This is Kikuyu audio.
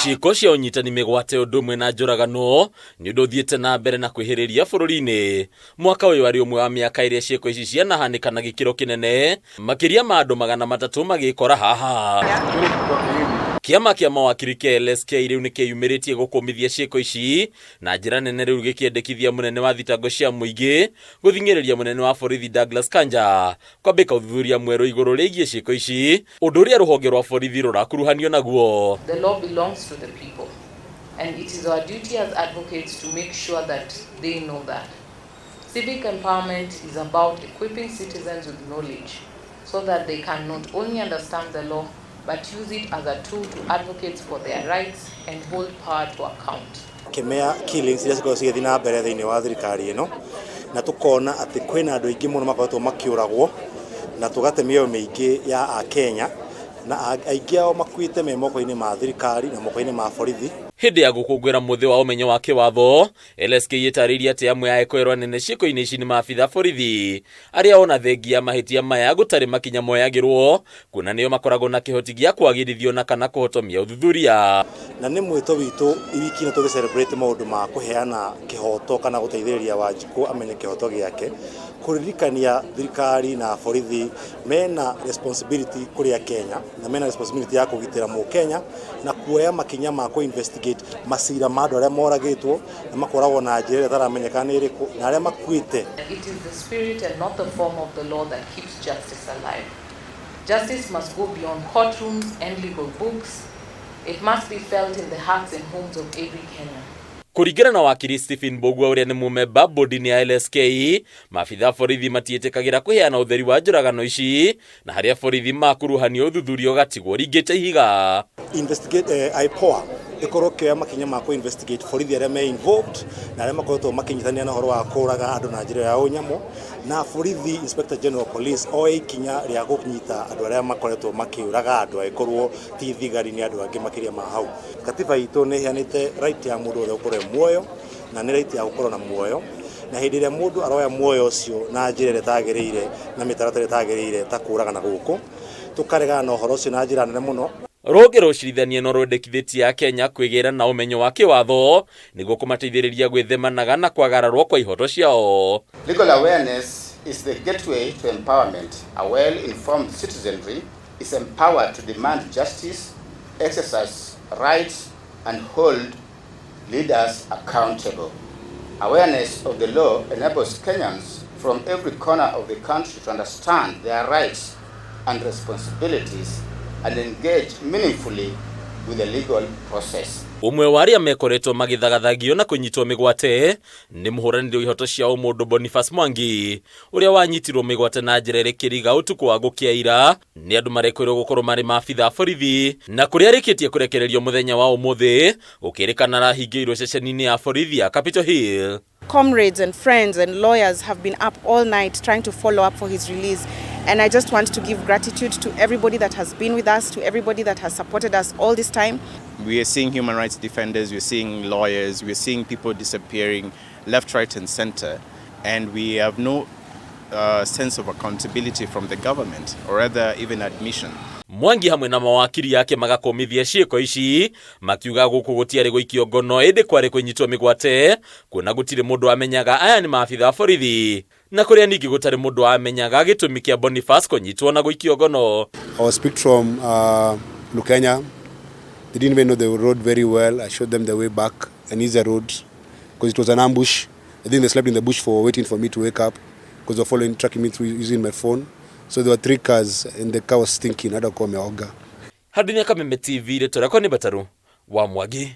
Ciĩko cia ũnyitani mĩgwate ũndũ ũmwe na njũragano nĩ ũndũ ũthiĩte na mbere na kwĩhĩrĩria bũrũri-inĩ. Mwaka ũyũ arĩ ũmwe wa mĩaka ĩrĩa ciĩko ici cianahanĩka na gĩkĩro kĩnene, makĩria ma andũ 300 magĩkora haha. Kĩama kĩa mawakiri kĩa LSK rĩu nĩ kĩyumĩrĩtie gũkũmithia ciĩko ici na njĩra nene, rĩu gĩkĩendekithia mũnene wa thitango cia mũingĩ gũthing'ĩrĩria mũnene wa borithi Douglas Kanja kwambĩka ũthuthuria mwerũ igũrũ rĩgiĩ ciĩko ici, ũndũ ũrĩa rũhonge rwa borithi rũrakuruhanio naguo. The law belongs to the people, and it is our duty as advocates to make sure that they know that. Civic empowerment is about equipping citizens with knowledge so that they can not only understand the law but use it as a tool to advocate for their rights and hold power to account. Kemea killings iria cikoragwo cigĩthiĩ na mbere thĩinĩ wa thirikari ĩno, na tũkona atĩ kwĩna andũ aingĩ mũno makoretwo makĩũragwo na tũgate mĩoyo mĩingĩ ya Akenya, na aingĩ ao makuĩte me moko-inĩ ma thirikari na moko-inĩ ma borithi. Hĩndĩ ya gũkũngũĩra mũthĩ wa ũmenyo wa kĩwatho, LSK ĩtarĩirie atĩ amwe a ekũĩrwo anene ciĩko-inĩ ici nĩ maabitha borithi arĩa ona thengia mahĩtia maya gũtarĩ makinya moyagĩrwo, kuona nĩo makoragwo na kĩhoti gĩa kwagĩrithio na kana kũhotomia ũthuthuria. Na nĩ mwĩto witũ wiki ĩno tũgĩ celebrate maũndũ ma kũheana kĩhoto kana gũteithĩrĩria Wanjikũ amenye kĩhoto gĩake, kũririkania thirikari na borithi mena responsibility kũrĩ Akenya na mena responsibility ya kũgitĩra mũkenya na kuoya makinya ma kũ investigate macira ma andũ arĩa moragĩtwo na makoragwo na njĩra ĩrĩa ĩtaramenyeka nĩ ĩrĩkũ na arĩa makuĩte. It is the spirit and not the form of the law that keeps justice alive. Justice must go beyond courtrooms and legal books. It must be felt in the hearts and homes of every Kenyan. Kũringana na wakiri Stephen Mbugua, ũrĩa nĩ mũmemba bodi-inĩ ya LSK, maabitha borithi matiĩtĩkagĩra kũheana ũtheri wa njũragano ici, na harĩa borithi makuruhanio ũthuthuria ũgatigwo ringĩte ihiga. Investigate IPOA ĩkorwo ĩkĩoya makinya ma kũ investigate borithi arĩa me involved na arĩa makoretwo makĩnyitanĩra na ũhoro wa kũraga andũ na njĩra ya ũnyamũ, na borithi, Inspector General Police oe ikinya rĩa kũnyita andũ arĩa makoretwo makĩũraga andũ, angĩkorwo ti thigari nĩ andũ angĩ makĩria ma hau. Katiba itũ nĩ ĩheanĩte right ya mũndũ wothe gũkorwo e muoyo, na nĩ right ya gũkorwo na muoyo, na hĩndĩ ĩrĩa mũndũ aroya muoyo ũcio na njĩra ĩrĩa ĩtagĩrĩire na mĩtaratara ĩtagĩrĩire ta kũragana gũkũ, tũkaregana na ũhoro ũcio na njĩra nene mũno. Rũhonge rwa ũcirithania no rwendekithĩtie Akenya kwĩgĩra na ũmenyo wa kĩwatho nĩguo kũmateithĩrĩria gwĩthemanaga na kwagararwo kwa ihoto ciao. Legal awareness is the gateway to empowerment. A well-informed citizenry is empowered to demand justice, exercise rights, and hold leaders accountable. Awareness of the law enables Kenyans from every corner of the country to understand their rights and responsibilities and engage meaningfully with the legal process. Ũmwe wa arĩa mekoretwo magĩthagathagio na kũnyitwo mĩgwate nĩ mũhũranĩri wa ihoto cia ũmũndũ Boniface Mwangi, ũrĩa wanyitirwo mĩgwate na njĩra ĩrĩ kĩriga ũtukũ wa gũkĩa ira nĩ andũ marekwĩrwo gũkorwo marĩ maabitha a borithi, na kũrĩa arĩkĩtie kũrekererio mũthenya wa ũmũthĩ gũkĩrĩkana arahingĩirwo ceceni-inĩ ya borithi ya Capitol Hill. Comrades and friends and lawyers have been up all night trying to follow up for his release. And I just want to give gratitude to everybody that has been with us, to everybody that has supported us all this time. We are seeing human rights defenders, we're seeing lawyers, we're seeing people disappearing left, right, and center, and we have no sense of accountability from the government, or rather, even admission. Mwangi hamwe na mawakiri yake magakomithia ciĩko ici, makiuga gũkũ gũtiarĩ gũikio ngono ĩndĩ kwarĩ kũnyitwo mĩgwate, kuona gũtirĩ mũndũ amenyaga aya nĩ maabitha a borithi, na kũrĩa ningĩ gũtarĩ mũndũ amenyaga gĩtũmi kĩa Boniface kũnyitwo na gũikio ngono. I was picked from Lukenya. They didn't even know the road very well. I showed them the way back, an easier road, because it was an ambush. I think they slept in the bush for waiting for me to wake up, because they were following, tracking me through using my phone. So there were three cars, and the car was stinking. Hata kwa wameoga. Handũ-inĩ ya Kameme TV, rĩtwa rĩakwa nĩ Bataru wa Mwangi.